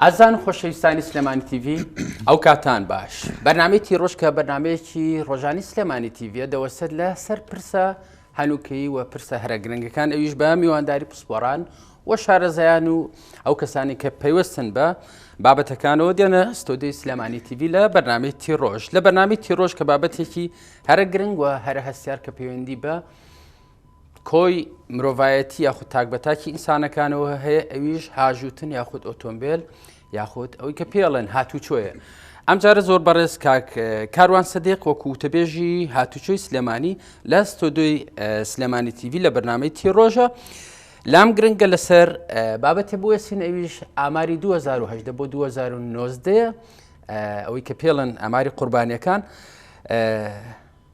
ئازان و خۆشەویستانی سلێمانی تیڤی ئەو کاتان باش بەرنامەی تیڕۆژ کە بەرنمەیەکی ڕۆژانی سلێمانی تیڤە دەوەستێت لە سەر پرسە هەنووکەیی و پرسە هەرە گرنگەکان ئەویش بە میوانداری پسپۆڕان و شارەزایان و ئەو کەسانی کە پەیوەستن بە بابەتەکانەوە دێنە ستۆدیۆی سلێمانی تیڤی لە بەرنامەی تیڕۆژ لە بەرنامەی تیڕۆژ کە بابەتێکی هەرە گرنگ و هەرە هەستیار کە پەیوەندی بە کۆی مرۆڤایەتی یاخود تاک بە تاکی ئینسانەکانەوە هەیە ئەویش هاژوتن یاخود ئۆتۆمبیل یاخود ئەوەی کە پێڵێن هاتوچۆیە ئەم جارە زۆر بەڕێز کاک کاروان سەدیق وەکو وتەبێژی هاتوچۆی سلێمانی لە ستۆدیۆی سلێمانی تیڤی لە بەرنامەی تیڕۆژە لام گرنگە لەسەر بابەتێ بوەسین ئەویش ئاماری 2010 بۆ 2019 ئەوەی کە پێڵن ئاماری قوربانیەکان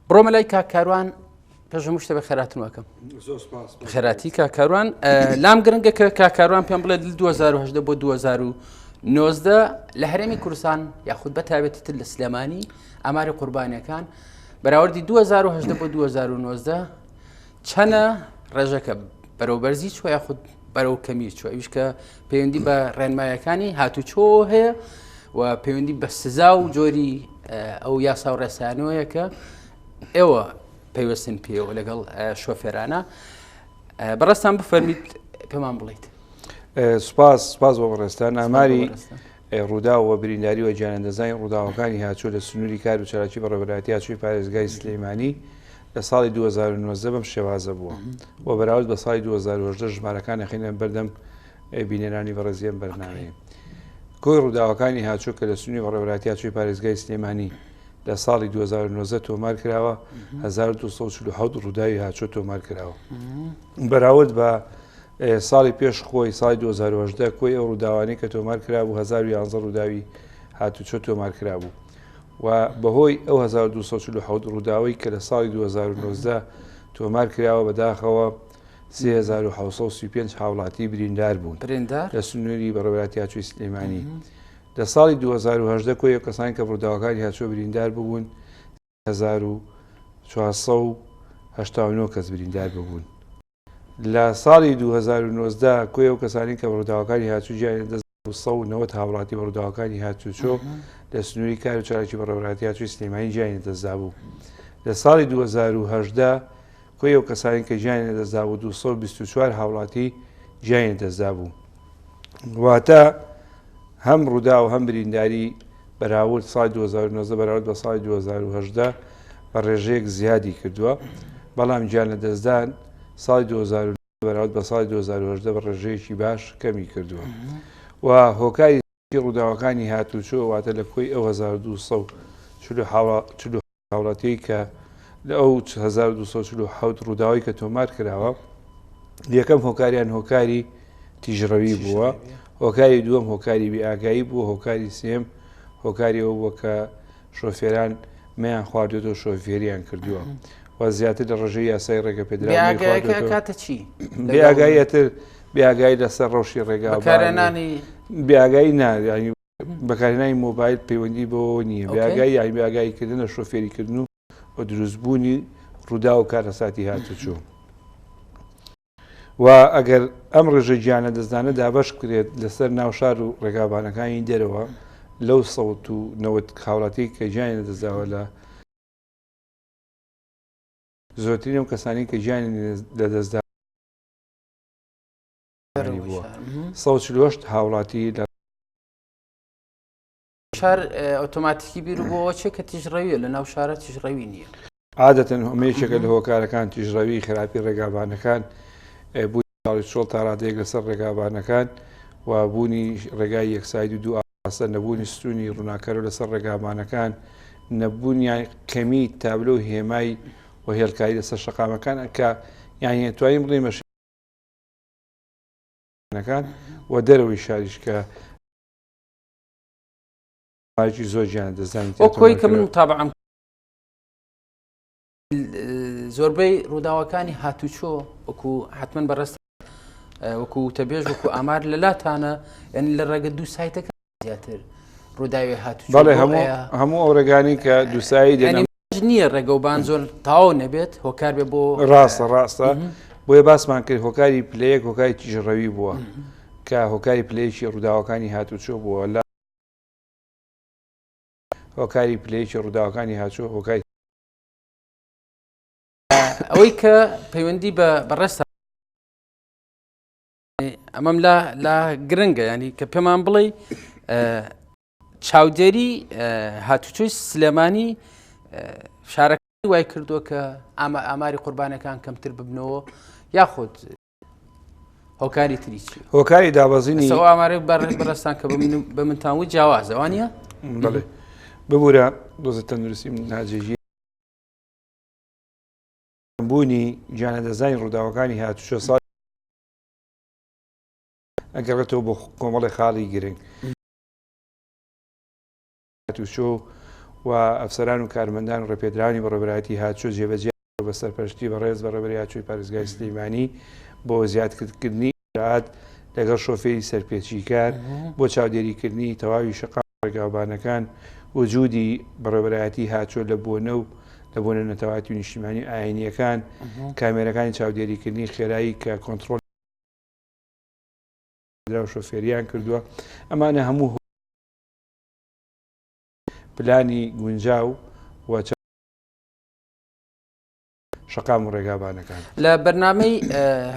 بڕۆمە لای کاک کاروان پێش هەموو شتە بە خێراتن وەکەم خێراتی کاک کاروان لام گرنگە کە کاک کاروان پێم بڵێت 2010 بۆ 2019 لە هەرێمی کوردستان یاخود بە تایبەتی تر لە سلێمانی ئاماری قوربانیەکان بەراوردی 2010 بۆ 2019 چەنە ڕێژەکە بەرەو بەرزی چوە یاخود بەرەو کەمی چوە ئەویش کە پەیوەندی بە ڕێنمایەکانی هاتوچۆ هەیە و پەیوەندی بە سزا و جۆری ئەو یاسا و ڕێسانەوەیە کە ئێوە پەیوەستن پێوە لەگەڵ شۆفێرانە بەڕێزتان بفەرمیت پێمان بڵیت. سپاس سپاس بۆ بەڕێزتان ئاماری ڕووداو و برینداری و گیانلەدەستدانی ڕووداوەکانی هاچۆ لە سنووری کار و چالاکی بەڕێوەبەرایەتی هاچۆی پارێزگای سلێمانی لە ساڵی 2019 بەم شێوازە بووە و بەراورد بە ساڵی 2018 ژمارەکان ئەخەینە بەردەم بینەرانی بەڕێزی ئەم بەرنامەیە. کۆی ڕووداوەکانی هاچۆ کە لە سنووری بەڕێوەبەرایەتی هاچۆی پارێزگای سلێمانی لە ساڵی 2019 تۆمار کراوە 1247 ڕووداوی هاچۆ تۆمار کراوە بەراورد بە ساڵی پێش خۆی ساڵی 2018 کۆی ئەو ڕووداوانەی کە تۆمار کرابوو 1011 ڕووداوی هاتوچۆ تۆمار کرابوو و بەهۆی ئەو 1247 ڕووداوەی کە لە ساڵی 2019 تۆمار کراوە بەداخەوە 3735 هاوڵاتی بریندار بوون لە سنووری بەڕێوەبەرایەتی هاتوچۆی سلێمانی لە ساڵی 2018 کۆی ئەو کەسانی کە ڕووداوەکانی هاتوچۆ بریندار ببوون 1489 کەس بریندار ببوون. لە ساڵی 2019 کۆی ئەو کەسانی کە بە ڕووداوەکانی هاتوچۆ گیانیان لەدەست 290 هاوڵاتی بە ڕووداوەکانی هاتوچۆ لە سنووری کار و چالاکی بەڕێوەبەرایەتی هاتوچۆی سلێمانی گیانی لەدەستدابوو. لە ساڵی 2018 کۆی ئەو کەسانی کە گیانی لەدەستدابوو 224 هاوڵاتی گیانی لەدەستدابوو. واتە هەم ڕووداو هەم برینداری بەراورد ساڵی 2019 بەراورد بە ساڵی 2018 بە ڕێژەیەک زیادی کردووە، بەڵام گیان لەدەستدان ساڵی 2019 بەراورد بە ساڵی 2018 بە ڕێژەیەکی باش کەمی کردووە و هۆکاری ڕووداوەکانی هاتوچۆ واتە لە کۆی ئەو 1240 هاوڵاتیەی کە لە ئەو 1247 ڕووداوی کە تۆمار کراوە یەکەم هۆکاریان هۆکاری تیژڕەوی بووە هۆکاری دووەم هۆکاری بێئاگایی بووە هۆکاری سێم هۆکاری ئەوە بووە کە شۆفێران مەیان خواردوێتەوە شۆفێریان کردووە و زیاتر لە ڕێژەی یاسای ڕێگە پێدراو کاتە چی؟ بێئاگاییتر بێئاگایی لەسەر ڕەوشی ڕێگا بەکارهێنانی بێئاگایی نا یانی بەکارهێنانی مۆبایل پەیوەندی بەوەوە نییە بێئاگایی یانی بێئاگایی کردن لە شۆفێری کردن و و دروستبوونی ڕووداو و کارەساتی هاتوچۆ و ئەگەر ئەم ڕێژە گیانە دەستدانە دابەش بکرێت لەسەر ناوشار و ڕێگابانەکانی دەرەوە لەو سەوت و نەوەت هاوڵاتی کە گیانی لەدەستداوە لە زۆرترین ئەو کەسانی کە گیانی لەدەستدا بووە 148 هاوڵاتی لە شار ئۆتۆماتیکی بیر بۆەوە چێ کە تیژڕەویە لە ناو شارە تیژڕەوی نییە. عادەتەن ئەمە یەکێکە لە هۆکارەکان تیژڕەوی خراپی ڕێگابانەکان بوونی چاڵی چۆڵ تا ڕادەیەک لەسەر ڕێگابانەکان و بوونی ڕێگای یەکساید و دوو ئاستە نەبوونی ستونی ڕووناکەرەوە لەسەر ڕێگابانەکان نەبوونیان کەمی تابلۆ و هێمای و هێڵکاری لەسەر شەقامەکان کە یانی توانین بڵێین بە شەکان و دەرەوەی شاریش کە ژمارەیەکی زۆر گیان لەدەستدانی وەک خۆی کە من متابعەم زۆربەی ڕووداوەکانی هاتوچۆ وەکو حتمما بەڕست وەکو تەبێژ وەکو ئامار لە لاتانە یعنی لە ڕێگە دوو سایتەکە زیاتر ڕووداوی هاتوچۆ بەڵێ هەموو هەموو ئەو ڕێگانی کە دووسایی دێنە نییە ڕێگەوبان زۆر تاو نەبێت هۆکار بێ بۆ ڕاستە ڕاستە بۆیە باسمان کرد هۆکاری پلەیەک هۆکاری تیژڕەوی بووە. کە هۆکاری پلەیەکی ڕووداوەکانی هاتوچۆ بووە لە هۆکاری پلەیەکی ڕووداوەکانی هاچۆ هۆکاری ئەوەی کە پەیوەندی بە بەڕێستا ئەمەم لا لا گرنگە ینی کە پێمان بڵێ چاودێری هاتوچۆی سلێمانی شارەکە وای کردووە کە ئامە ئاماری قوربانەکان کەمتر ببنەوە یاخود هۆکاری تری چی هۆکاری دابەزینی ئەو ئامارە بەڕێزتان کە بە منتان وت جیاوازە وانە بەڵێ ببوورە دۆزە تەندروستی ناجێگیر بوونی گیانلەدەستدانی ڕووداوەکانی هاتوچۆ ساڵ ئەگەڕێتەوە بۆ کۆمەڵی خاڵی گرنگ هاتوچۆ و ئەفسەران و کارمەندان و ڕێپێدراوانی بەڕێوەبەرایەتی هاتوچۆ جێبەجێ بە سەرپەرشتی بەڕێز بەڕێوەبەری هاتوچۆی پارێزگای سلیمانی بۆ زیادکردنی ئیجرائات لەگەڵ شۆفێری سەرپێچیکار بۆ چاودێریکردنی تەواوی شەقام و ڕێگاوبانەکان وجودی بەڕێوەبەرایەتی هاتوچۆ لە بۆنە و لە بۆنە نەتەوایەتی و نیشتیمانی و ئاینییەکان کامێرەکانی چاودێریکردنی خێرایی کە کۆنتڕۆڵ دراو شۆفێریان کردووە ئەمانە هەموو پلانی گونجاو و شەقام و ڕێگابانەکان. لە بەرنامەی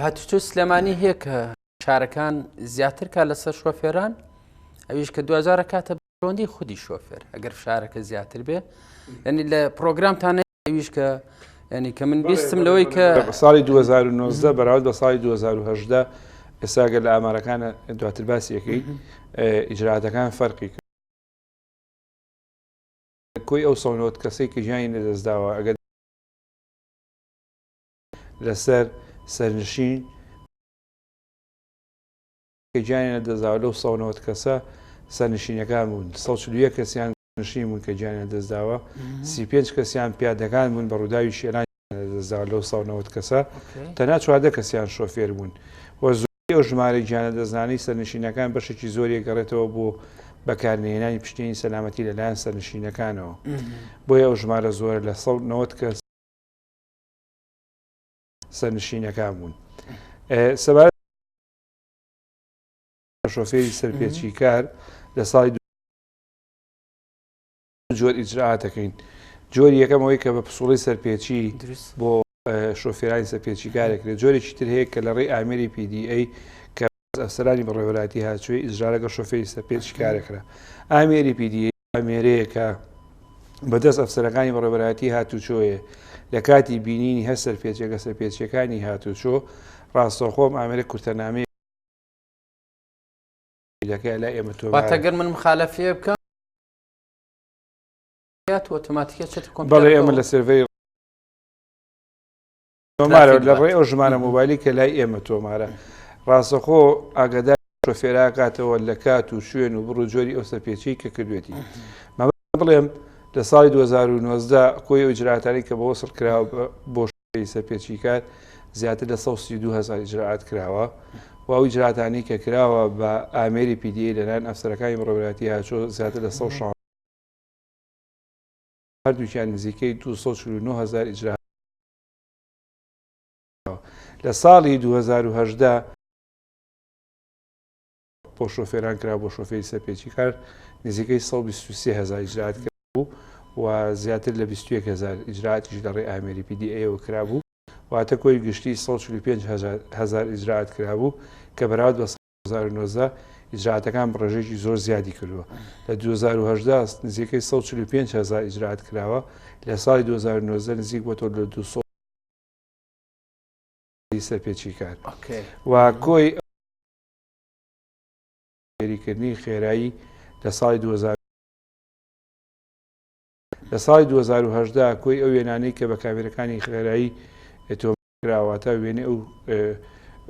هاتوچۆی سلێمانی هەیە کە شارەکان زیاتر کار لەسەر شۆفێران ئەویش کە دوجارە کاتە بەرژەوەندی خودی شۆفێر ئەگەر فشارەکە زیاتر بێ یعنی لە پرۆگرامتان ئەویش کە ینی کە من بیستم لەوەی کە ساڵی 2019 بەراورد بە ساڵی 2010 ئێستا گەر لە ئامارەکانە دواتر باسی یەکەی ئیجراتەکان فەرقی کرد کۆی ئەو 190 کەسەی کە گیانی لەدەستداوە ئەگەر لەسەر سەرنشین کە گیانیان لەدەستداوە لەو 190 کەسە سەرنشینەکان بوون 141 کەسیان نشین بوون کە گیانیان لەدەستداوە 35 کەسیان پیادەکان بوون بە ڕووداوی شێران لەدەستداوە لەو 190 کەسە تەنها 14 کەسیان شۆفێر بوون و زۆری ئەو ژمارەی گیانلەدەستدانەی سەرنشینەکان بەشێکی زۆری گەڕێتەوە بۆ بەکارنەهێنانی پشتێنی سەلامەتی لەلایەن سەرنشینەکانەوە بۆیە ئەو ژمارە زۆرە لە 190 کەس سەرنشینەکان بوون. سەبارەت شۆفێری سەرپێچیکار لە ساڵی جۆر ئیجرائاتەکەین جۆری یەکەم ئەوەی کە بە پسوڵەی سەرپێچی بۆ شۆفێرانی سەرپێچیکارێک کرێت جۆرێکی تر هەیە کە لە ڕێی ئامێری PDA کە ئەفسەرانی بەڕێوەبەرایەتی هاتوچۆی ئیجرا لەگەڵ شۆفێری سەرپێچیکارێکرا ئامێری PDA ئامێرەیەکە بەدەست ئەفسەرەکانی بەڕێوەبەرایەتی هاتوچۆیە لە کاتی بینینی هەر سەرپێچێک لە سەرپێچیەکانی هاتوچۆ ڕاستەوخۆم ئامێرە کورتەنامەی دەکەی لای ئێمە تۆ واتە گەر من مخالفەیە بکەم ئۆتۆماتیکە چێتە بەڵێ ئێمە لە سێرڤەری تۆمارە لە ڕێی ئەو ژمارە مۆبایلی کە لای ئێمە تۆمارە ڕاستەخۆ ئاگادار شۆفێراکاتەوە لە کات و شوێن و بڕ و جۆری ئەو سەرپێچی کە کردوێتی بڵێم لە ساڵی 2019 کۆی ئەو ئیجراتانی کە بە وەسڵ کراوە بۆ سەرپێچیکار زیاتر لە 132 هزار ئیجرائات کراوە و ئەو ئیجراتانی کە کراوە بە ئامێری PDA لەلایەن ئەفسەرەکانی بەڕێوەبەرایەتی هاچۆ زیاتر لە 116 هەردووکیان نزیکەی 249 هزار ئیجرا لە ساڵی 2018 بۆ شۆفێران کرا بۆ شۆفێری سەرپێچیکار نزیکەی 123 هزار ئیجرائات کرابوو و زیاتر لە 21 هزار ئیجرائاتیش لە ڕێی ئامێری PDA ەوە کرابوو واتە کۆی گشتی 145 هزار ئیجرائات کرابوو کە بەراورد بە 2019 ئیجرائاتەکان بە ڕێژەیەکی زۆر زیادی کردووە لە 2018 نزیکەی 145 هزار ئیجرائات کراوە لە ساڵی 2019 نزیک بۆتەوە لە 200 سەرپێچیکار و کۆی کردنی خێرایی لە ساڵی 2000 لە ساڵی 2018 کۆی ئەو وێنانەی کە بە کامێرەکانی خێرایی تۆمارکراوە وێنەی ئەو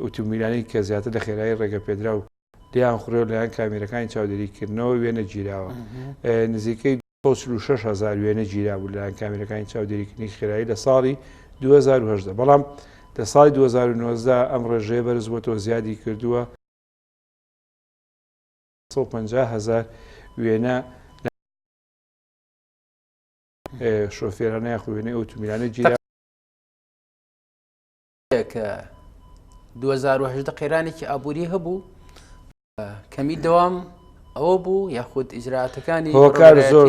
ئوتومبیلانەی کە زیاتر لە خێرایی ڕێگەپێدراو لێیان خوڕێ و لەلایەن کامێرەکانی چاودێریکردنەوە وێنە گیراوە نزیکەی 146 هزار وێنە گیرابوو لەلایەن کامێرەکانی چاودێریکردنی خێرایی لە ساڵی 2018 بەڵام لە ساڵی 2019 ئەم ڕێژەیە بەرز بۆتەوە زیادی کردووە 150 هزار وێنە شۆفێرانە یاخود وێنەی ئۆتۆمبیلانە گیرا. کە 2018 قەیرانێکی ئابووری هەبوو. کەمی دەوام ئەوە بوو یاخود ئیجراتەکانی هۆکار زۆر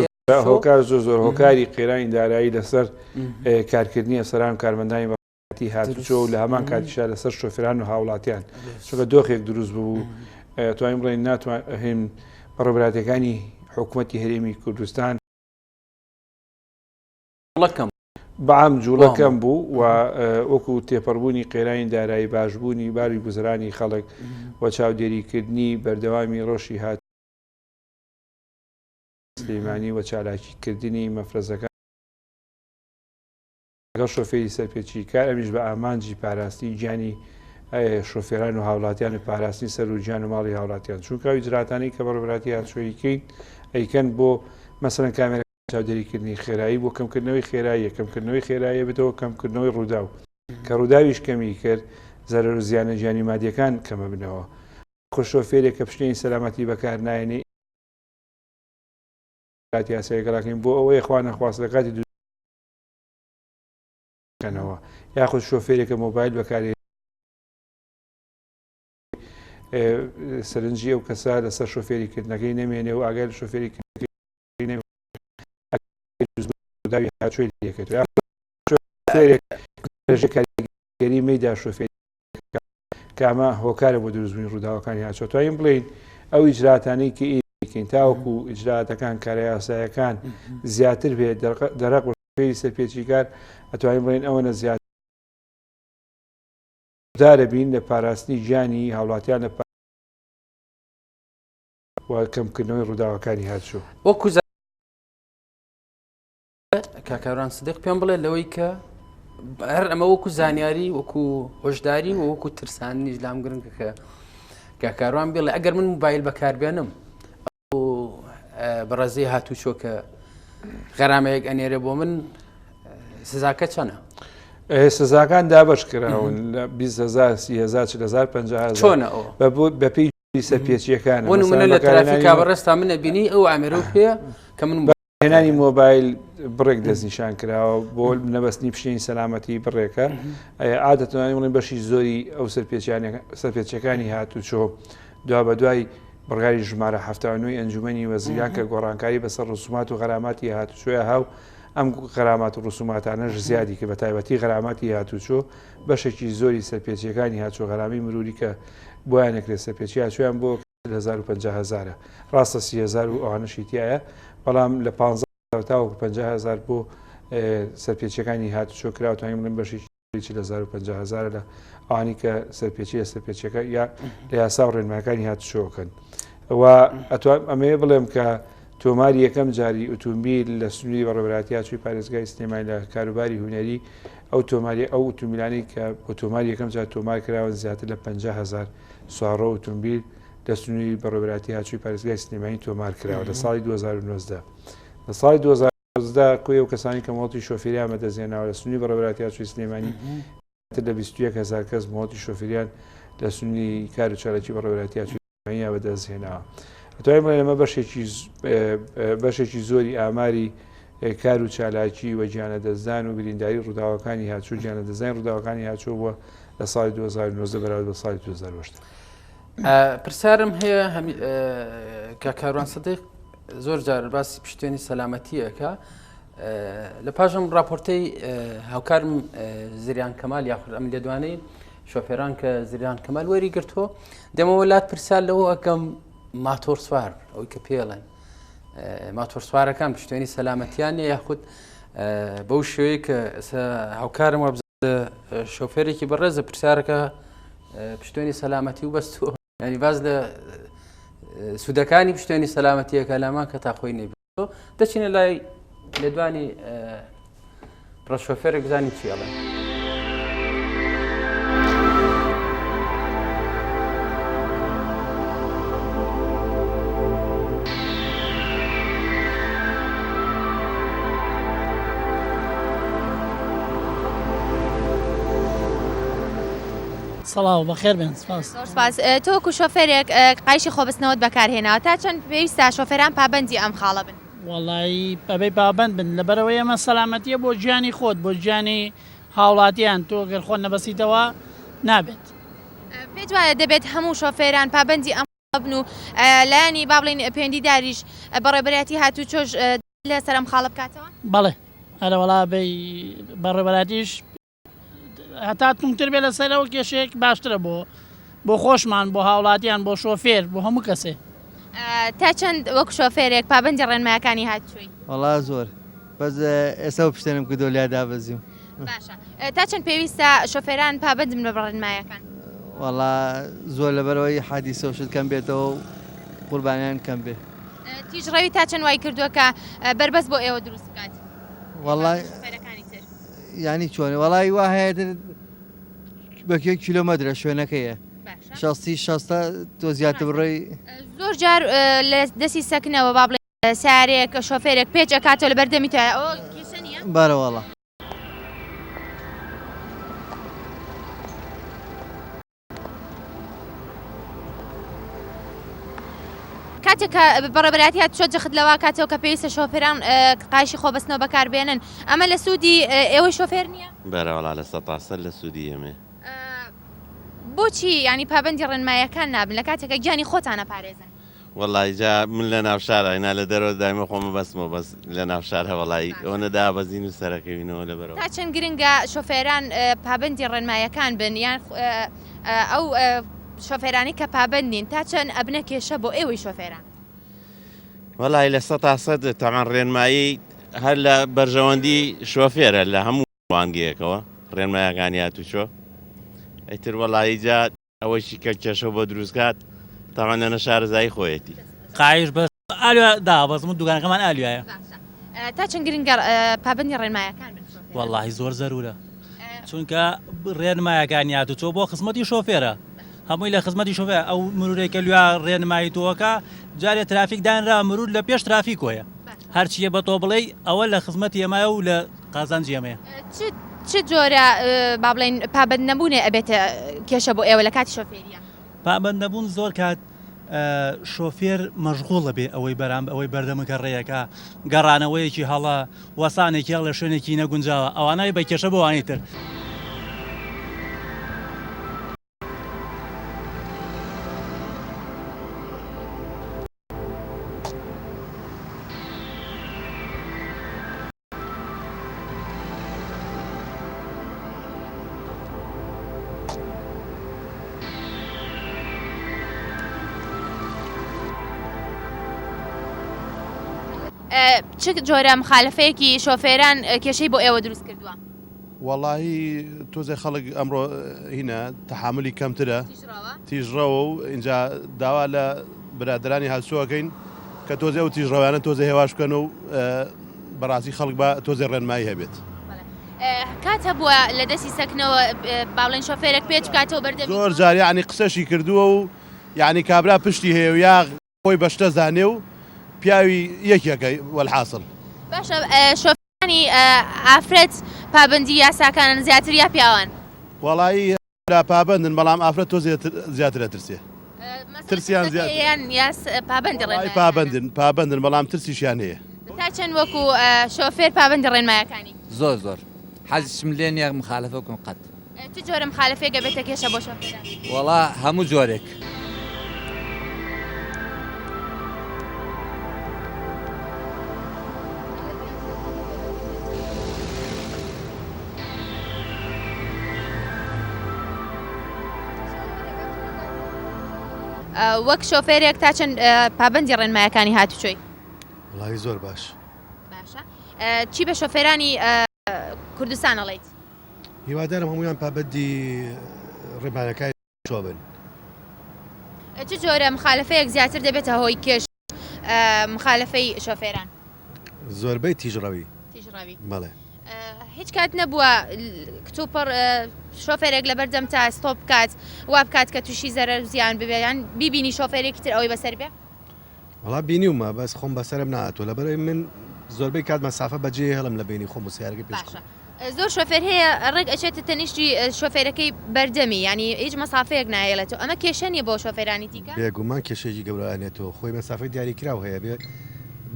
هۆکار زۆر زۆر هۆکاری قەیرانی دارایی لەسەر کارکردنی ئەفسەران و کارمەندانی بەڕێوەبەرایەتی هاتوچۆ و لە هەمان کاتیشا لەسەر شۆفێران و هاوڵاتیان چونکە دۆخێک دروست ببوو توانین بڵێین ناتوانین بەڕێوەبەرایەتیەکانی حکوومەتی هەرێمی کوردستان جوڵە بەعام جوڵە کەم بوو و وەکو تێپەڕبوونی قەیرانی دارایی باشبوونی باری گوزەرانی خەڵک و چاودێریکردنی بەردەوامی ڕەوشی هات سلیمانی و چالاکیکردنی مەفرەزەکان لەگەڵ شۆفێری سەرپێچیکار ئەمیش بە ئامانجی پاراستنی گیانی شۆفێران و هاوڵاتیان و پاراستنی سەر و گیان و ماڵی هاوڵاتیان چونکە ئەو ئیجراتانەی کە بەڕێوەبەرایەتی هاتوچۆیکەین ئەیکەن بۆ مەسەلەن کامێرە چاودێریکردنی خێرایی بۆ کەمکردنەوەی خێراییە، کەمکردنەوەی خێراییە بێتەوە کەمکردنەوەی ڕووداو، کە ڕووداویش کەمی کرد زەرەر و زیانە گیانی و مادیەکان کەمەبنەوە. خۆ شۆفێرێک کە پشتێنی سەلامەتی بەکار نایەنێ ئیجرائاتی یاسایی لەگەڵ ئەکەین بۆ ئەوەیە خوا نەخواستە لە کاتی دووکەنەوە یاخود شۆفێرێک کە مۆبایل بەکارێ سەرنجی ئەو کەسە لەسەر شۆفێری کردنەکەی نەمێنێ و ئاگای لە شۆفێری کردنەکەی ڕووداوی هاچۆی لێکەوت شۆفێرێک ڕێژەی کاریگەری مەیدا شۆفێری کە ئەمە هۆکارە بۆ دروستبوونی ڕووداوەکانی هاچۆ توانین بڵێین ئەو ئیجراتانەی کە ئیکەین تاوەکو ئیجراتەکان کارە یاسایەکان زیاتر بێت دەرەق بە شۆفێری سەرپێچیکار ئەتوانین بڵێین ئەوەنە زیاتر دارە بین لە پاراستنی گیانی هاوڵاتیان لە و کەمکردنەوەی ڕووداوەکانی هاتوچۆ. وەکو کاک کاروان سدیق پێم بڵێ لەوەی کە هەر ئەمە وەکو زانیاری وەکو هۆشداری و وەکو ترسانیش لام گرنگە کە کاک کاروان بڵێ ئەگەر من موبایل بەکاربێنم ئەو بەڕێزی هاتوچۆ کە غەرامەیەک ئەنێرێ بۆ من سزاکە چەنە؟ سزاکان دابش کراون لە 20هزار 30هزار 40هزار 50 چۆنە ئەو بەپێی سەرپێچیەکانە بۆ نمونە لە ترافیکا بەڕێزتا من ئەبینی ئەو ئامێرە و پێ کە من هێنانی مۆبایل بڕێک دەستنیشان کراوە بۆ نەبەستنی پشتێنی سەلامەتی بڕێکە عادەتوانین بڵێن بەشی زۆری ئەو سەرپێچیەکانی هاتوچۆ دوا بە دوای بڕیاری ژمارە 79 ئەنجومەنی وەزیران کە گۆڕانکاری بەسەر ڕسومات و غەراماتی هاتوچۆیا هاو ئەم غەرامات و ڕسوماتانەش زیادی کرد بە تایبەتی غەراماتی هاتوچۆ بەشێکی زۆری سەرپێچیەکانی هاتوچۆ غەرامی مروری کە بۆیان نەکرێت سەرپێچی هاتوچۆیان بۆ 1050 هەزارە ڕاستە 30 هەزار و ئەوانەشی تایە بەڵام لە 15 تاوەکو 50 هەزار بۆ سەرپێچیەکانی هاتوچۆ کرا توانین بڵێن بەشێکی 40 50 هەزارە لە ئەوانی کە سەرپێچی لە سەرپێچیەکە یا لە یاسا و ڕێنماکانی هاتوچۆکەن و ئەتوان ئەمەیە بڵێم کە تۆماری یەکەم جاری ئوتومبیل لە سنووری بەڕێوەبەرایەتی هاتوچۆی پارێزگای سلێمانی لە کاروباری هونەری ئەو تۆماری ئەو ئوتومبیلانەی کە بۆ تۆماری یەکەم جار تۆمار کراون زیاتر لە 50 هەزار سوارڕۆ ئوتومبیل لە سنووری بەڕێوەبەرایەتی هاتوچۆی پارێزگای سلێمانی تۆمار کراوە لە ساڵی 2019 لە ساڵی 2019 کۆی ئەو کەسانی کە مۆڵەتی شۆفێریان بەدەستهێناوە لە سنووری بەڕێوەبەرایەتی هاتوچۆی سلێمانی زیاتر لە 21 هەزار کەس مۆڵەتی شۆفێریان لە سنووری کار و چالاکی بەڕێوەبەرایەتی هاتوچۆی یا بەدەست هێناوە. ئەتوانین بڵێین ئەمە بەشێکی بەشێکی زۆری ئاماری کار و چالاکی و گیانلەدەستدان و برینداری ڕووداوەکانی هاتوچۆ گیانلەدەستدانی ڕووداوەکانی هاتوچۆ بووە لە ساڵی 2019 بەراورد بە ساڵی 2018. پرسیارم هەیە کە کاروان سدیق زۆر جار باسی پشتێنی سەلامەتیەکە لە پاشم راپۆرتەی هاوکارم زریان کەمال یاخود ئەم لێدوانەی شۆفێران کە زریان کەمال وەری گرتووە دەمەوە لات پرسیار لەوە ئەکەم ماتۆر سوار ئەوەی کە پێڵێن ماتۆر سوارەکان پشتێنی سەلامەتیان نیە یاخود بەو شێوەیە کە هاوکارم وە شۆفێرێکی بەڕێزە پرسیارەکە پشتێنی سەلامەتی و بەستووە ینی باز لە سوودەکانی پشتێنی سەلامەتیەکە لامان کە تا خۆی نەبێت دەچینە لای لێدوانی ڕەشۆفێرێک بزانین چی ئەڵێن. سڵاو بەخێر بێن سپاس. زۆر سپاس تۆ وەکو شۆفێرێک قایشی خۆبەستنەوەت بەکارهێناوە تا چەند پێویستە شۆفێران پابەندی ئەم خاڵە بن؟ وەڵایی ئەبێ پابەند بن لەبەرئەوەی ئەمە سەلامەتیە بۆ گیانی خۆت بۆ گیانی هاوڵاتیان تۆ گەر خۆت نەبەستیتەوە نابێت. پێت وایە دەبێت هەموو شۆفێران پابەندی ئەم. بن و لایەنی با بڵێین پەیوەندیداریش بەڕێوەبەرایەتی هاتوچۆش لەسەر ئەم خاڵە بکاتەوە؟ بەڵێ ئەرەوەڵا بەی بەڕێوەبەرایەتیش هەتا توندتر بێ لەسەر ئەو کێشەیەک باشترە بۆ بۆ خۆشمان بۆ هاوڵاتیان بۆ شۆفێر بۆ هەموو کەسێ. تا چەند وەک شۆفێرێک پابەندی ڕێنمایەکانی هاتوچۆی؟ وەڵا زۆر بەس ئێستا و پشتێنم کردووە لیا دابەزیوم. باشە تا چەند پێویستە شۆفێران پابەند بن بە ڕێنمایەکان؟ وەڵا زۆر لەبەرئەوەی حادیسە و شت کەم بێتەوە و قوربانیان کەم بێ. تیژڕەوی تا چەند وای کردووە کە بەربەست بۆ ئێوە دروست بکات؟ وەڵا یانی چۆن وەڵی وا هەیە بە کێ کیلۆمەترە شوێنەکەیە شەستی شەستە تۆ زیاتر بڕۆی زۆر جار لە دەستی سەکنەوە با بڵێ سارێک شۆفێرێک پێچ ئەکاتەوە لە بەردەمی تۆ ئەوە کێشە نییە بارەوەڵا کاتێک کە بەڕێوەبەرایەتی هاتوچۆ جەخت لەوە کاتەوە کە پێویستە شۆفێران قایشی خۆبەستنەوە بەکاربێنن ئەمە لە سوودی ئێوەی شۆفێر نییە؟ بەرەوەڵا لە سەتاسەر لە سوودی ئێمەیە. بۆچی یانی پابەندی ڕێنماییەکان نابن لە کاتێکا گیانی خۆتان ئەپارێزن؟ وەڵایی جا من لە ناو شارا نا لە دەرەوە دایمە خۆمە بەستمەوە بەس لە ناو شارا وەڵایی ئەوەنە دابەزین و سەرەکەوینەوە لەبەرەوە. تا چەند گرنگە شۆفێران پابەندی ڕێنمایەکان بن یان ئەو شۆفێرانەی کە پابەند نین تا چەند ئەبنە کێشە بۆ ئێوەی شۆفێران؟ وەڵایی 100% تەمان ڕێنمایی هەر لە بەرژەوەندی شۆفێرە لە هەموو ڕوانگەیەکەوە ڕێنمایەکانی هاتوچۆ ئیتر وەڵایی جا ئەوەشی کە کێشە بۆ دروست کات تاوان لە نەشارەزایی خۆیەتی. قایش بەس ئالوە دابەزم و دوکانەکەمان ئالوایە. باشە تا چەند گرنگە پابەندی ڕێنمایەکان بن شۆفێران؟ وەڵاهی زۆر زەرورە چونکە ڕێنمایەکانی هاتوچۆ بۆ خزمەتی شۆفێرە هەمووی لە خزمەتی شۆفێر ئەو مرورێک کە لویا ڕێنمایی تۆکە جارێ ترافیک دانرا مرور لە پێش ترافیکۆیە هەرچیە بە تۆ بڵێی ئەوە لە خزمەتی ئێمایە و لە قازانجی ئێمەیە. چ چ جۆرە با بڵێین پابەند نەبوونێ ئەبێتە کێشە بۆ ئێوە لە کاتی شۆفێرییا؟ پابەند نەبوون زۆر کات شۆفێر مەشغوڵە بێ ئەوەی بەرام ئەوەی بەردەمەکە ڕێیەکە گەڕانەوەیەکی هەڵە وەسانێکی هەڵ لە شوێنێکی نەگونجاوە ئەوانەی بە کێشە بۆ ئەوانی تر. چ جۆرە مخالفەیەکی شۆفێران کێشەی بۆ ئێوە دروست کردووە؟ وەڵاهی تۆزێ خەڵک ئەمڕۆ هینە تەحاملی کەمترە تیژڕەوە و ئینجا داوا لە برادرانی هاتوچۆ ئەکەین کە تۆزێ ئەو تیژڕەوانە تۆزێ هێواش بکەن و بەڕاستی خەڵک بە تۆزێ ڕێنمایی هەبێت. کات هەبووە لە دەستی سەکنەوە با بڵێن شۆفێرێک پێچ بکاتەوە بەردەمی زۆر جار یەعنی قسەشی کردووە و یەعنی کابرا پشتی هەیە و یا خۆی بە شتە زانێ و پیاوی یەکێکە وەلحاسڵ. باشە شۆفێرانی ئافرەت پابەندی یاساکانن زیاتر یا پیاوان؟ وەڵایی لا پابەندن بەڵام ئافرەت تۆزێ زیاتر ئەترسێ ترسیان زیاتر یان یاس پابەندی ڕێنمایەکانن؟ پابەندن پابەندن بەڵام ترسیشیان هەیە. تا چەند وەکو شۆفێر پابەندی ڕێنمایەکانی؟ زۆر زۆر حەزیشم لێ نیە مخالەفە بکەم قەت. چ جۆرە مخالەفەیەک ئەبێتە کێشە بۆ شۆفێران؟ وەڵا هەموو جۆرێک. وەک شۆفێرێک تا چەند پابەندی ڕێنمایەکانی هاتوچۆی؟ وەڵاهی زۆر باش. باشە چی بە شۆفێرانی کوردستان ئەڵێیت؟ هیوادارم هەموویان پابەندی ڕێنمایەکانی هاتوچۆ بن. چ جۆرە مخالەفەیەک زیاتر دەبێتە هۆی کێش مخالەفەی شۆفێران؟ زۆربەی تیژڕەوی. تیژڕەوی. بەڵێ. هیچ کات نەبووە کتوپڕ شۆفێرێک لەبەردەم تا ستۆپ بکات وا بکات کە تووشی زەرەر و زیان ببێ یان بیبینی شۆفێرێکی تر ئەوەی بەسەر بێ؟ وەڵا بینیومە بەس خۆم بەسەرم نەهاتووە لەبەرئەوەی من زۆربەی کات مەسافە بەجێ هێڵم لە بەینی خۆم و سەیارەکەی پێش خۆم. باشە زۆر شۆفێر هەیە ڕێک ئەچێتە تەنیشتی شۆفێرەکەی بەردەمی یانی هیچ مەسافەیەک نایەڵێتەوە ئەمە کێشە نیە بۆ شۆفێرانی دیکە؟ بێگومان کێشەیەکی گەورە ئەنێتەوە خۆی مەسافەی دیاریکراو هەیە بێ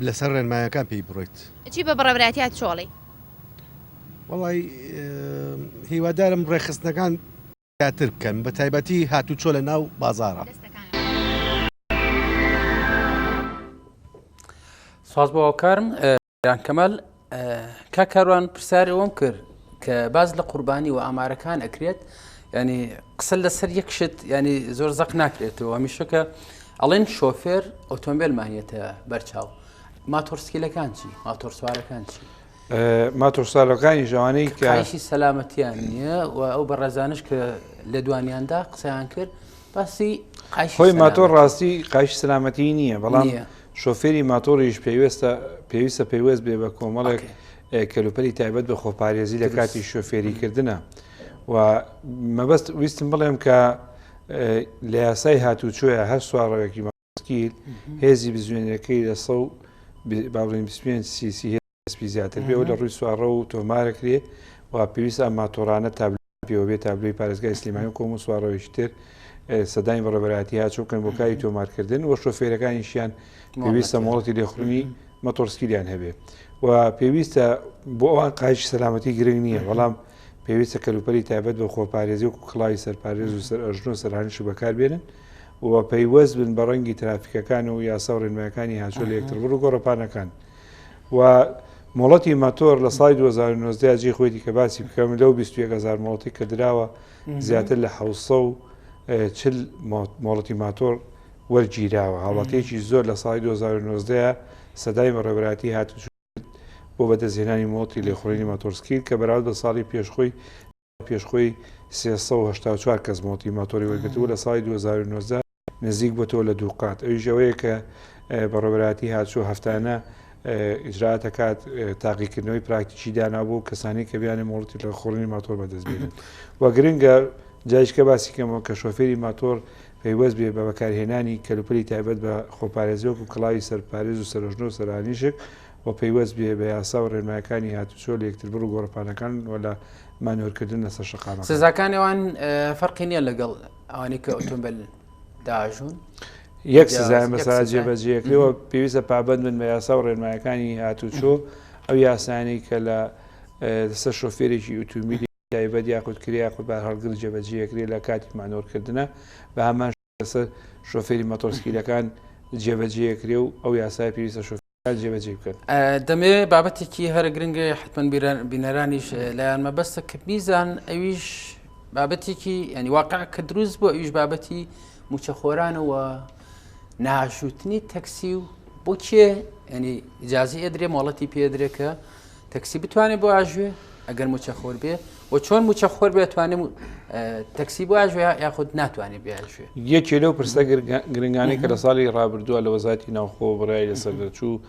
لەسەر ڕێنمایەکان پێی بڕۆیت. چی بە بەڕێوەبەرایەتی هاتوچۆڵی؟ وەڵای هیوادارم ڕێکخستنەکان زیاتر بکەن بە تایبەتی هاتوچۆ لە ناو بازاڕە. سوپاس بۆ هاوکارم ئێران کەمال. کاک کاروان پرسیاری ئەوەم کرد کە باس لە قوربانی و ئامارەکان ئەکرێت ینی قسە لەسەر یەک شت ینی زۆر زەق ناکرێتەوە هەمیشە کە ئەڵێن شۆفێر ئۆتۆمبیلمانیەتە بەرچاو ماتۆرسکیلەکان چی ماتۆرسوارەکان چی ماتۆرسوارەکانی ژەوانەی کە قایشی سەلامەتیان نییە و ئەو بەڕێزانش کە لە دوانیاندا قسەیان کرد باسی خۆی ماتۆر ڕاستی قایشی سەلامەتی نییە بەڵام شۆفێری ماتۆڕیش پێویستە پێویستە پەیوەست بێ بە کۆمەڵێک کەلوپەلی تایبەت بە خۆپارێزی لە کاتی شۆفێری کردنە و مەبەست ویستم بڵێم کە لە یاسای هاتوچۆیە هەر سوارەوەکی ماسکیل هێزی بزوێنەکەی لە سە با بڵێین 25 سیسی هێزپی زیاتر بێ و لە ڕووی سوارڕەو و تۆمارەکرێ و پێویستە ئەم ماتۆڕانە تابلۆیان پێوە بێ تابلۆی پارێزگای سلێمانی و کۆم و سوارڕەوێکی تر سەدانی بەڕێوەبەرایەتی هاچۆ بکەن بۆ کاری تۆمارکردن و شۆفێرەکانیشیان پێویستە مۆڵەتی لێخوڕینی مەتۆرسکیلیان هەبێ و پێویستە بۆ ئەوان قایشی سەلامەتی گرنگ نییە بەڵام پێویستە کەلوپەلی تایبەت بە خۆپارێزی و کڵاوی سەرپارێز و سەر ئەژنۆ و سەرهانیش بەکاربێنن و پەیوەست بن بە ڕەنگی ترافیکەکان و یاسا و ڕێنمایەکانی هاچۆ لە یەکتربڕ و گۆڕەپانەکان. و مۆڵەتی ماتۆر لە ساڵی 2019 جێی خۆیەتی کە باسی بکەم لەو 21 هزار مۆڵەتی کە دراوە زیاتر لە 640 مۆڵەتی ماتۆر وەرگیراوە هاوڵاتیەکی زۆر لە ساڵی 2019 سەدای بەڕێوەبەرایەتی هاتوچۆ بۆ بەدەستهێنانی مۆڵەتی لێخوڕینی ماتۆرسکیل کە بەراورد بە ساڵی پێشخۆی پێشخۆی 384 کەس مۆڵەتی ماتۆری وەرگرتبوو لە ساڵی 2019 نزیک بۆتەوە لە دووقات ئەویش ئەوەیە کە بەڕێوەبەرایەتی هاتوچۆ هەفتانە ئیجرائات ئەکات تاقیکردنەوەی پراکتیکی دانا بۆ کەسانی کە بیانێ مۆڵەتی لە خۆڕینی ماتۆر بەدەست بێنن و گرنگە جایشکە باسی کەمەوە کە شۆفێری ماتۆر پەیوەست بێ بە بەکارهێنانی کەلوپەلی تایبەت بە خۆپارێزی وەکو کڵاوی سەرپارێز و سەرۆژنە و سەرانیشک و پەیوەست بێ بە یاسا و ڕێنمایەکانی هاتوچۆ لە یەکتربڕ و گۆڕەپانەکان و لە مانۆرکردن لەسەر شەقامەکان. سزاکانی ئەوان فەرقی نییە لەگەڵ ئەوانەی کە ئۆتۆمبیل داژوون؟ یەک سزایان بەسەرا جێبەجێ ئەکرێ و پێویستە پابەند بن بە یاسا و ڕێنمایەکانی هاتوچۆ، ئەو یاسایانەی کە لە لەسەر شۆفێرێکی ئوتومبیلی تایبەت یاخود کرێ یاخود بارهەڵگر جێبەجێ ئەکرێ لە کاتی مانۆرکردنە بە هەمان لەسەر شۆفێری ماتۆرسکیلەکان جێبەجێ ئەکرێ و ئەو یاسایە پێویستە شۆفێر جێبەجێ بکەن. دەمەوێ بابەتێکی هەرە گرنگە حتمما بینەرانیش لایەن مەبەستە کە بیزان ئەویش بابەتێکی ینی واقع کە دروست بۆ ئەویش بابەتی موچەخۆرانەوە ناژوتنی تەکسی و بۆ کێ ینی ئجازی ئەدرێ مۆڵەتی پێدرێ کە تەکسی بتوانێت بۆ ئاژوێ ئەگەر موچەخۆر بێ و چۆن موچەخۆر بێ توانێت تەکسی بۆ ئاژوێ یاخود ناتوانێت بیاژوێ. یەکێ لەو پرسە گرنگانەی کە لە ساڵی ڕابردووە لە وەزارەتی ناوخۆ بڕیاری لەسەر دەرچوو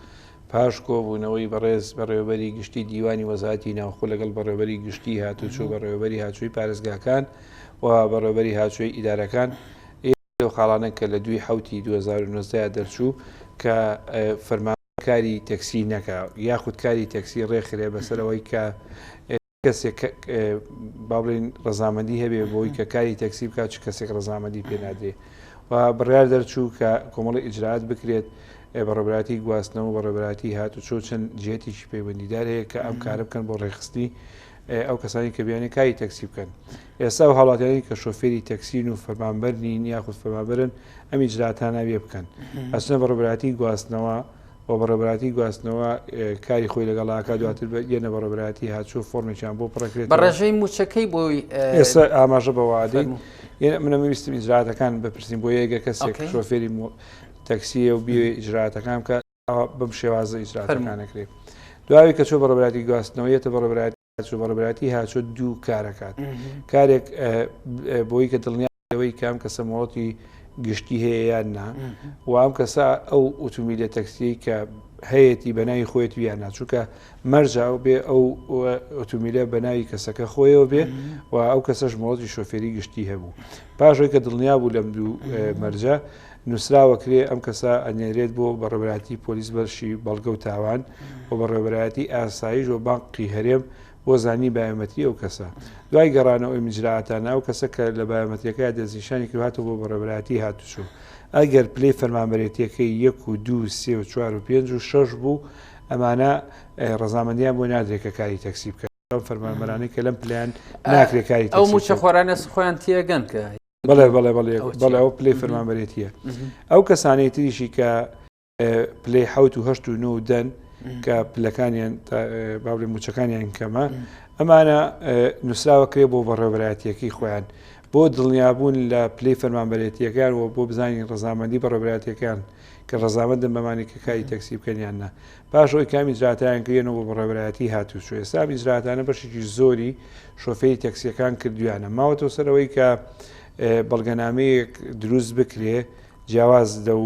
پاش کۆبوونەوەی بەڕێز بەڕێوەبەری گشتی دیوانی وەزارەتی ناوخۆ لەگەڵ بەڕێوەبەری گشتی هاتوچۆ بەڕێوەبەری هاتوچۆی پارێزگاکان و بەڕێوەبەری هاتوچۆی ئیدارەکان لەو خاڵانە کە لە دووی حوتی 2019 دەرچوو کە فەرمان کاری تەکسی نەکا یاخود کاری تەکسی ڕێکخرێ بەسەر ئەوەی کە کەسێک با بڵێین ڕەزامەندی هەبێ بۆی کە کاری تەکسی بکات چ کەسێک ڕەزامەندی پێ نادرێ و بڕیار دەرچوو کە کۆمەڵی ئیجرات بکرێت بەڕێوەبەرایەتی گواستنەوە بەڕێوەبەرایەتی هاتوچۆ چەند جێتێکی پەیوەندیدار هەیە کە ئەم کارە بکەن بۆ ڕێکخستنی ئەو کەسانی کە بیانێ کاری تەکسی بکەن ئێستا و هاوڵاتیانی کە شۆفێری تەکسین و فەرمانبەر نین یاخود فەرمانبەرن ئەم ئیجراتانە بێ بکەن ئەچنە بەڕێوەبەرایەتی گواستنەوە و بەڕێوەبەرایەتی گواستنەوە کاری خۆی لەگەڵ ئاکا دواتر یەنە بەڕێوەبەرایەتی هاتوچۆ فۆرمێکیان بۆ پڕەکرێت بە ڕێژەی موچەکەی بۆی ئێستا ئاماژە بە وادەی منە ویستم ئیجراتەکان بپرسین بۆ یەگە کەسێک شۆفێری تەکسیە و بێ ئیجراتەکان بکە بەم شێوازە ئیجراتەکان ئەکرێ دوای کە چۆ بەڕێوەبەرایەتی گواستنەوە یەتە بەڕێوەبەرایەتی هاتوچۆ بەڕێوەبەرایەتی هاتوچۆ دوو کارەکات کارێک بۆی کە دڵنیا لەوەی کام کەسە مۆڵەتی گشتی هەیە یان نا و ئەم کەسە ئەو ئوتومیلە تەکسیەی کە هەیەی بە ناوی خۆیەتی یان نا چونکە مەرجە ئەو بێ ئەو ئۆتۆمیلە بە ناوی کەسەکە خۆیەوە بێ و ئەو کەسەش مۆڵەتی شۆفێری گشتی هەبوو پاشەوەی کە دڵنیا بوو لەم دوو مەرجە نووسراوە کرێ ئەم کەسە ئەنێرێت بۆ بەڕێوەبەرایەتی پۆلیس بەشی بەڵگە و تاوان و بەڕێوەبەرایەتی ئاسایش و بانقی هەرێم بۆ زانینی بایۆمەتری ئەو کەسە. دوای گەڕانەوە ئەم ئیجرائاتانە ئەو کەسە کە لە بایۆمەتریەکەیا دەستنیشانی کرد هاتەوە بۆ بەڕێوەبەرایەتی هاتوچۆ. ئەگەر پلەی فەرمانبەرێتیەکەی یەک و دوو و سێ و چوار و پێنج و شەش بوو ئەمانە ڕەزامەندیان بۆ نادرێت کە کاری تەکسی بکەن. ئەم فەرمانبەرانەی کە لەم پلەیان ناکرێت کاری تەکسی بکەن. ئەو مووچەخۆرانە خۆیان تێگەن کە بەڵێ بەڵێ بەڵێ بەڵێ ئەو پلەی فەرمانبەرێتیە. ئەو کەسانەی تریشی کە. پلەی حەوت و هەشت و نۆ و دەن کە پلەکانیان با بڵێین مووچەکانیان کەمە ئەمانە نووسراوە کرێ بۆ بەڕێوەبەرایەتیەکەی خۆیان بۆ دڵنیابوون لە پلەی فەرمانبەرێتیەکان و بۆ بزانین ڕەزامەندی بەڕێوەبەرایەتیەکان کە ڕەزامەندن بەمانی کە کاری تەکسی بکەن یان نا پاش ئەوەی کام ئیجراتیان کردێنەوە بۆ بەڕێوەبەرایەتی هاتوچۆ ئێستا ئەم ئیجراتانە بەشێکی زۆری شۆفێری تەکسیەکان کردویانە ماوەتەوە سەر ئەوەی کە بەڵگەنامەیەک دروست بکرێ جیاواز لەو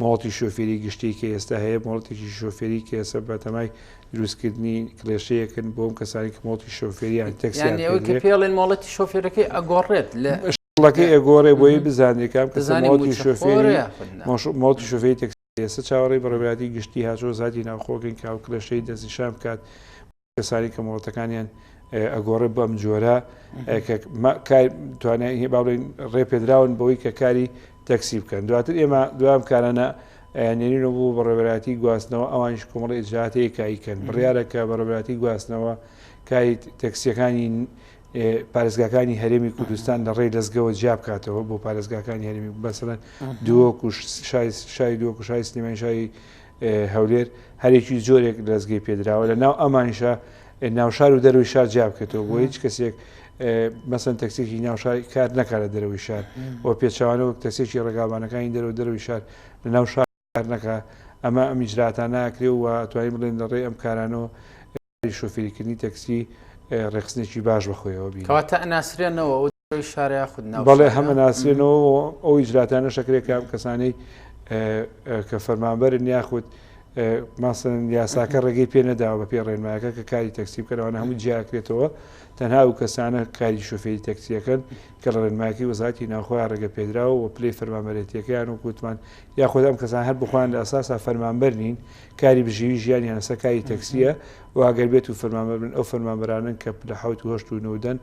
مۆڵەتی شۆفێری گشتی کە ئێستا هەیە، مۆڵەتێکی شۆفێری کە ئێستا بە تەمای دروستکردنی کڵێشەیەکن بۆ ئەم کەسانی کە مۆڵەتی شۆفێریان تەکسیان یانی ئەوەی کە پێدرێ. پێڵێن مۆڵەتی شۆفێرەکەی ئەگۆڕێت لە شکڵەکەی ئەگۆڕێ بۆی بزانرێ کە ئەم کەسە بزانین مۆڵەتی مووچەخۆرە شۆفێری یاخود نا. مۆڵەتی شۆفێری تەکسی ئێستا چاوەڕێی بەڕێوەبەرایەتی گشتی هاتوچۆ وەزارەتی ناوخۆ کەین کە ئەو کڵێشەی دەستنیشان بکات کەسانی کە مۆڵەتەکانیان ئەگۆڕێ بەم جۆرە کە توانای با بڵێین ڕێ پێدراون بەوەی کە کاری تەکسی بکەن دواتر ئێمە دوام کارانە نێرینەوە بۆ بەڕێوەبەرایەتی گواستنەوە ئەوانیش کۆمەڵی ئیجراتەیە کایکەن بڕیارە کە بەڕێوەبەرایەتی گواستنەوە کاری تەکسیەکانی پارێزگاکانی هەرێمی کوردستان لە ڕێی لەزگەوە جیا بکاتەوە بۆ پارێزگاکانی هەرێمی بەسەرەن دووەک و شاری دووەک و شاری سلێمانی شاری هەولێر هەرێکی جۆرێک لەزگەی پێدراوە لە ناو ئەمانیشە ناوشار و دەروی شار جیا بکرێتەوە بۆ هیچ کەسێک مەسەن تەکسێکی ناوشار کار نەکات لە دەرەوەی شار و پێچوانە وەک تەکسێکی ڕێگاوانەکانی دەرەوە دەرەوەی شار لە ناو شار کار نەکا ئەمە ئەم ئیجراتانە ناکرێ و توانین بڵێن لە ڕێی ئەم کارانەوە شۆفێریکردنی تەکسی ڕێکخستنێکی باش بە خۆیەوە بینی. کەواتە ئەناسرێنەوە ئەو دەرەوەی شارە یاخود ناو بەڵێ شارە؟ هەم ئەناسرێنەوە و ئەو ئیجراتانەش ئەکرێ کە ئەم کەسانەی کە فەرمانبەرن یاخود ماسەن یاساکە ڕێگەی پێ نەداوە بە پێی ڕێنمایەکە کە کاری تەکسی بکەن ئەوانە هەموو جیاکرێتەوە تەنها ئەو کەسانە کاری شۆفێری تەکسیەکەن کە لە ڕێنمایەکەی وەزارەتی ناوخۆیان ڕێگە پێدراوە و پلەی فەرمانبەرێتیەکەیان وەک وتمان یاخود ئەم کەسان هەر بخۆیان لە ئەساسا فەرمانبەر نین کاری بژێوی ژیانیان لەسەر کاری تەکسییە و ئەگەر بێت و فەرمانبەر بن ئەو فەرمانبەرانەن کە پلە حەوت و هەشت و نۆ دەن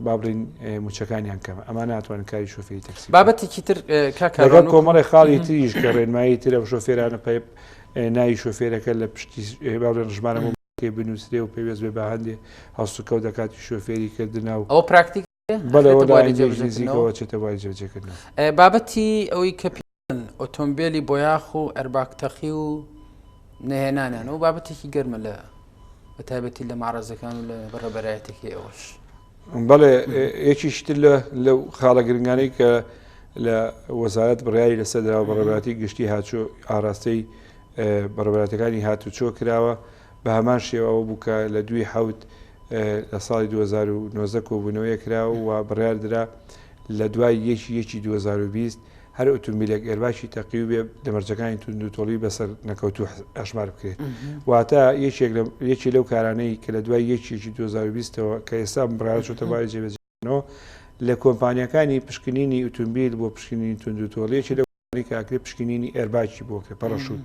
با بڵێین مووچەکانیان کەمە ئەمان ناتوانن کاری شۆفێری تەکسی بکەن. بابەتێکی تر کاک لەگەڵ کاروان وەکو کۆمەڵێ خاڵی تریش کە ڕێنمایی ترە ئەو شۆفێرانە پێ ناوی شۆفێرەکە لە پشتی با بڵێن ژمارە مۆبایلەکەی بنووسرێ و پەیوەست بێ بە هەندێ هەڵسوکەوت لە کاتی شۆفێری کردنا و ئەوە پراکتیک بەڵێ ئەخرێتە ئەوە لە بواری ئایندەیەکی جێبەجێکردنەوە؟ نزیکەوە ئەچێتە بواری جێبەجێکردنەوە. بابەتی ئەوەی کە ئۆتۆمبێلی بۆیاخ و airbag تەقی و نەهێنانیان ئەو بابەتێکی گەرمە لە بە تایبەتی لە مەعرەزەکان و لە بەڕێبەرایەتەکەی ئەوەش. بەڵێ یەکیش تر لە لەو خاڵە گرنگانەی کە لە وەزارەت بڕیاری لەسەر دراوە بەڕێبەرایەتی گشتی هاتوچۆ ئاراستەی بەڕێبەرایەتەکانی هاتوچۆ کراوە بە هەمان شێوە ئەوە بوو کە لە دووی حەوت لە ساڵی 2019 کۆبوونەوەیە کرا و بڕیار درا لە دوای یەکی یەکی 2020 هەر ئۆتۆمبیلێک airbag ی تەقیو بێ لە مەرجەکانی توندوتۆڵی بەسەر نەکەوتوو ئەژمار بکرێت. واتە یەکێک لە یەکێ لەو کارانەی کە لە دوای یەکی یەکی 2020 ەوە کە ئێستا ئەم بڕیارە چۆتە بواری جێبەجێکردنەوە لە کۆمپانیاکانی پشکنینی ئۆتۆمبیل بۆ پشکنینی توندوتۆڵی یەکێ لەو کارانەی کە ئەکرێ پشکنینی airbag ی بۆ کرێ پەڕەشوت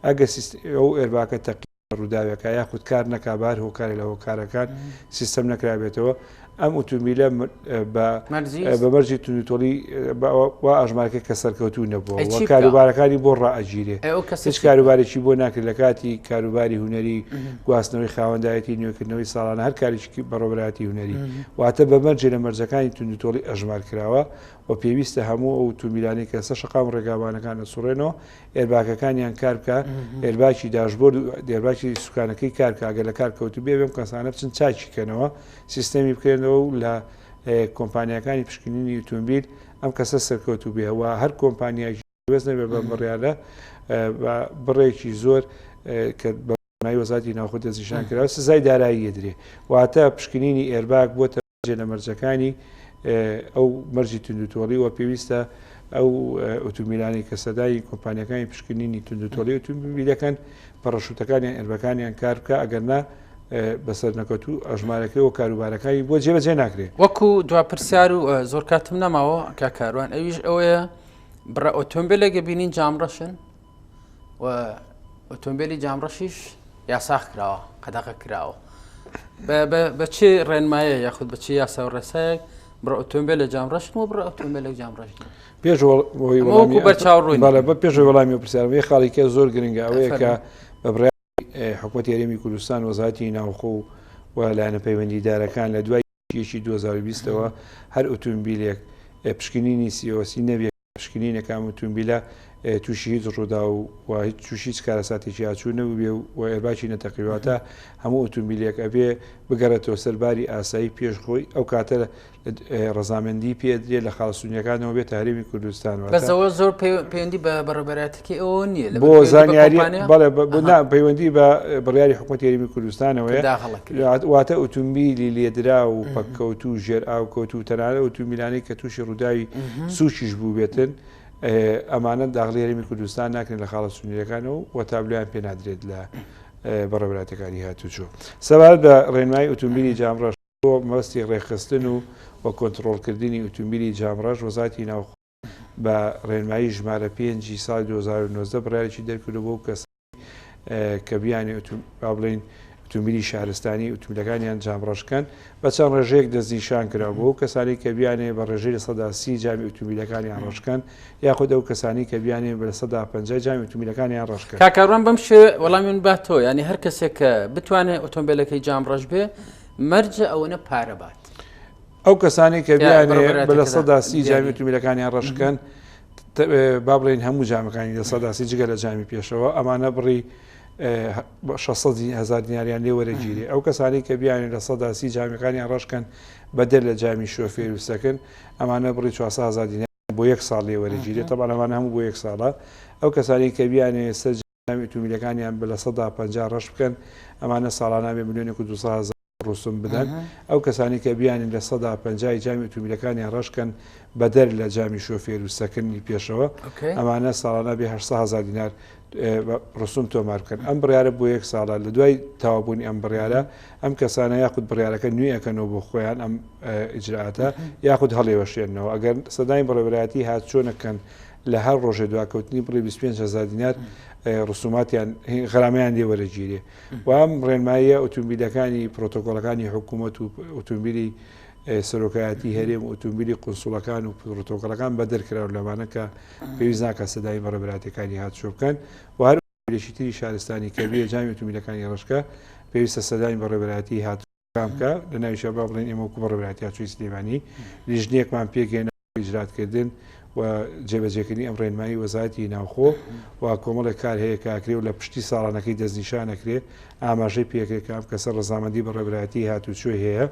ئەگەر ئەو airbag ە تەقی ڕووداوێکە یاخود کار نەکا بە هەر هۆکارێک لە هۆکارەکان سیستەم نەکرابێتەوە ئەم ئوتومبیلە بە مەرجی توندوتۆڵی وا ئەژمارکە کە سەرکەوتوو نەبووە و کاروبارەکانی بۆ ڕائەگیرێ هیچ کاروبارێکی بۆ ناکرێت لە کاتی کاروباری هونەری گواستنەوەی خاوەندایەتی نوێکردنەوەی ساڵانە هەر کارێکی بەڕێوەبەرایەتی هونەری واتە بە مەرجێ لە مەرجەکانی توندوتۆڵی ئەژمار کراوە و پێویستە هەموو ئەو ئوتومبیلانەی کە لەسەر شەقام و ڕێگاوبانەکان ئەسوڕێنەوە airbag ەکانیان کار بکا airbag ی dashboard و airbag ی سوکانەکەی کار بکا گەر لە کار کەوتبێ بێم کەسانە بچن چاکی کەنەوە سیستەمی بکرێنەوە و لە کۆمپانیاکانی پشکنینی ئوتومبیل ئەم کەسە سەرکەوتوو بێ و هەر کۆمپانیایەکی پەیوەست نەبێ بەم بڕیارە بە بڕێکی زۆر کە بە وەزارەتی ناوخۆ دەستنیشان کراوە سزای دارایی ئەدرێ واتە پشکنینی airbag بۆتە جێ لە مەرجەکانی ئەو مەرجی توندوتۆڵی و پێویستە ئەو ئۆتۆمبیلانەی کە سەردانی کۆمپانیەکانی پشکنینی توندوتۆڵی ئۆتۆمبیل دەکەن پەڕەشوتەکانیان airbag ەکانیان کار بکە ئەگەر نا بەسەر نەکەوتوو ئەژمارەکەی و کاروبارەکانی بۆ جێبەجێ ناکرێت. وەکو دوا پرسیار و زۆر کاتم نەماوە کاک کاروان ئەویش ئەوەیە بڕە ئۆتۆمبیلێک بینین جامڕەشن و ئۆتۆمبیلی جامڕەشیش یاساخ کراوە قەدەغە کراوە بە چ ڕێنمایە یاخود بە چ یاسا و ڕێسایەک بڕە ئۆتۆمبیل لە جامڕەشن و بڕە ئۆتۆمبیلێک جامڕەش پێش بەرچاو ڕوون بە پێش وەڵامی پرسیارم یە خاڵێکە زۆر گرنگە ئەوەیە کە بە بڕیاری حکوومەتی هەرێمی کوردستان وەزارەتی ناوخۆ و لایەنە پەیوەندیدارەکان لە دوای یەکی 2020 ەوە هەر ئۆتۆمبیلێک پشکنینی COC نەبێت پشکنینەکە ئەم ئوتومبیلە تووشی هیچ ڕووداو و هیچ تووشی هیچ کارەساتێکی هاتوچۆ نەبووبێ و ئێرباکی نەتەقیوە واتە هەموو ئۆتۆمبیلێک ئەبێ بگەڕێتەوە سەر باری ئاسایی پێش خۆی ئەو کاتە ڕەزامەندی پێدرێ لە خاڵە سونیەکانەوە بێتە هەرێمی کوردستان بەس ئەوە زۆر پەیوەندی بە بەڕێوەبەرایەتەکەی ئەوە نییە بۆ زانیاری بەڵێ پەیوەندی بە بڕیاری حکوومەتی هەرێمی کوردستانەوەیە واتە ئۆتۆمبیلی لێدرا و پەککەوتوو و ژێر ئاو کەوتوو تەنانەت ئۆتۆمبیلانەی کە تووشی ڕووداوی سووکیش بووبێتن ئەمانە داخلی هەرێمی کوردستان ناکرێن لە خاڵە سنووریەکانەوە و تابلۆیان پێ نادرێت لە بەڕێوەبەرایەتەکانی هاتوچۆ سەبارەت بە ڕێنمایی ئۆتۆمبیلی جامڕەش بۆ مەبەستی ڕێکخستن و و کۆنتڕۆڵکردنی ئۆتۆمبیلی جامڕەش وەزارەتی ناوخۆ بە ڕێنمایی ژمارە پێنجی ساڵی 2019 بڕیارێکی دەرکردو بۆ کەسانی کە بیانێ با بڵێین ئۆتۆمبیلی شارستانی ئۆتۆمبیلەکانیان جامڕەش بکەن بە چەند ڕێژەیەک دەستنیشان کرا بۆ ئەو کەسانەی کە بیانێ بە ڕێژەی 30% جامی ئۆتۆمبیلەکانیان ڕەش بکەن یاخود ئەو کەسانی کە بیانێ بە 50% جامی ئۆتۆمبیلەکانیان ڕەش بکەن. کاک کاروان بەم شێوەیە وەڵامی من باتەوە یانی هەر کەسێک کە بتوانێت ئۆتۆمبیلەکەی جام ڕەش بێ مەرجە ئەوەنە پارە بات. ئەو کەسانەی کە بیانێ بە 30% جامی ئۆتۆمبیلەکانیان ڕەش بکەن با بڵێین هەموو جامەکانی 30% جگە لە جامی پێشەوە ئەمانە بڕی 600 هزار دیناریان لێ وەرەگیرێ ئەو کەسانی کە بیانێ 30% جامەکانیان ڕەشکەن بەدەر لە جامی شۆفێر و سەکن ئەمانە بڕی 400 هزار دینار بۆ یەک ساڵ لێ وەرەگیرێ تەبعەن ئەمانە هەموو بۆ یەک ساڵە ئەو کەسانی کە بیانێ سەر جامی ئۆتۆمبیلەکانیان بە 50% ڕەش بکەن ئەمانە ساڵانە بێ ملیۆنێک و 200 هزار ڕسوم بدەن، ئەو کەسانەی کە بیانن 50% ی جامی ئوتومبیلەکانیان ڕەش کەن بەدەر لە جامی شۆفێر و سەکنی پێشەوە، ئەمانە ساڵانە بێ 800 هەزار دینار ڕسوم تۆمار بکەن. ئەم بڕیارە بۆ یەک ساڵە، لە دوای تەواوبوونی ئەم بڕیارە ئەم کەسانە یاخود بڕیارەکە نوێ ئەکەنەوە بۆ خۆیان ئەم ئیجرائاتە یاخود هەڵیوەشێننەوە ئەگەر سەدانی بەڕێوەبەرایەتی هاتوچۆ نەکەن لە هەر ڕۆژێ دواکەوتنی بڕی 25 هەزار دینار ڕسوماتیان غەرامەیان لێ وەرەگیرێ. و ئەم ڕێنماییە ئۆتۆمبیلەکانی پرۆتۆکۆڵەکانی حکوومەت و ئۆتۆمبیلی سەرۆکایەتی هەرێم و ئۆتۆمبیلی قونسوڵەکان و پرۆتۆکۆڵەکان بەدەر کراون لەمانە کە پێویست ناکات سەدای بەڕێوەبەرایەتیەکانی هاتوچۆ بکەن و هەر ئۆتۆمبیلێکی تری شارستانی کە بێ جامی ئۆتۆمبیلەکانی ڕەشکە پێویستە سەدانی بەڕێوەبەرایەتی هاتوچۆ بکە لە ناویشە با بڵێن ئێمە وەکو بەڕێوەبەرایەتی هاتوچۆی سلێمانی لیژنەیەکمان پێکهێنا ئیجراتکردن و جێبەجێکردنی ئەم ڕێنمایی وەزارەتی ناوخۆ و کۆمەڵێک کار هەیە کە ئەکرێ و لە پشتی ساڵانەکەی دەستنیشان ئەکرێ ئاماژەی پێکرێ کە ئەم کەسە ڕەزامەندی بەڕێوەبەرایەتی هاتوچۆی هەیە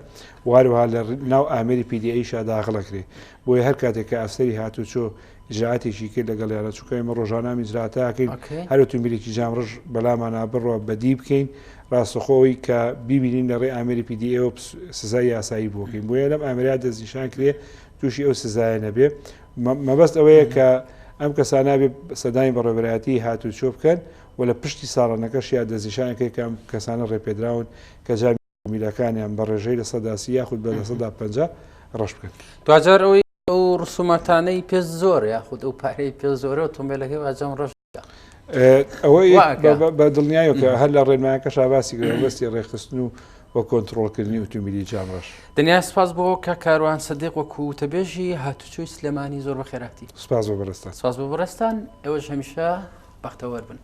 و هەروەها لە ناو ئامێری PDA شا داخل ئەکرێ بۆیە هەر کاتێک کە ئەفسەری هاتوچۆ ئیجراتێکی کرد لەگەڵیانە چونکە ئێمە ڕۆژانە ئەم ئیجراتە ئەکەین هەر ئۆتۆمبیلێکی جامڕژ بەلامانا بڕوا بەدی بکەین ڕاستەخۆ ئەوەی کە بیبینین لە ڕێی ئامێری PDA وە سزای یاسایی بۆ بکەین بۆیە لەم ئامێرە دەستنیشان کرێ تووشی ئەو سزایە نەبێ مەبەست ئەوەیە کە ئەم کەسانە بێ سەدانی بەڕێوەبەرایەتی هاتوچۆ بکەن و لە پشتی ساڵانەکەشیا دەستنیشانەکەی کە ئەم کەسانە ڕێپێدراون کە جامی میلەکانیان بە ڕێژەی 30% یاخود بە 50% ڕەش بکەن. دواجار ئەوەی ئەو ڕسوماتانەی پێ زۆرە یاخود ئەو پارەی پێ زۆرە ئۆتۆمبیلەکەی واجام ڕەش ئەوەی بە دڵنیایەوە کە هەر لە ڕێنمایەکەشا باسی کرد مەبەستی ڕێکخستن و و کۆنتڕۆڵکردنی ئۆتۆمبیلی جامڕەش. دنیا سپاس بۆ کاک کاروان سدیق وەکو وتەبێژی هاتوچۆی سلێمانی زۆر بەخێرهاتی. سپاس بۆ بەڕێزتان. سپاس بۆ بەڕێزتان ئێوەش هەمیشە بەختەوەر بن.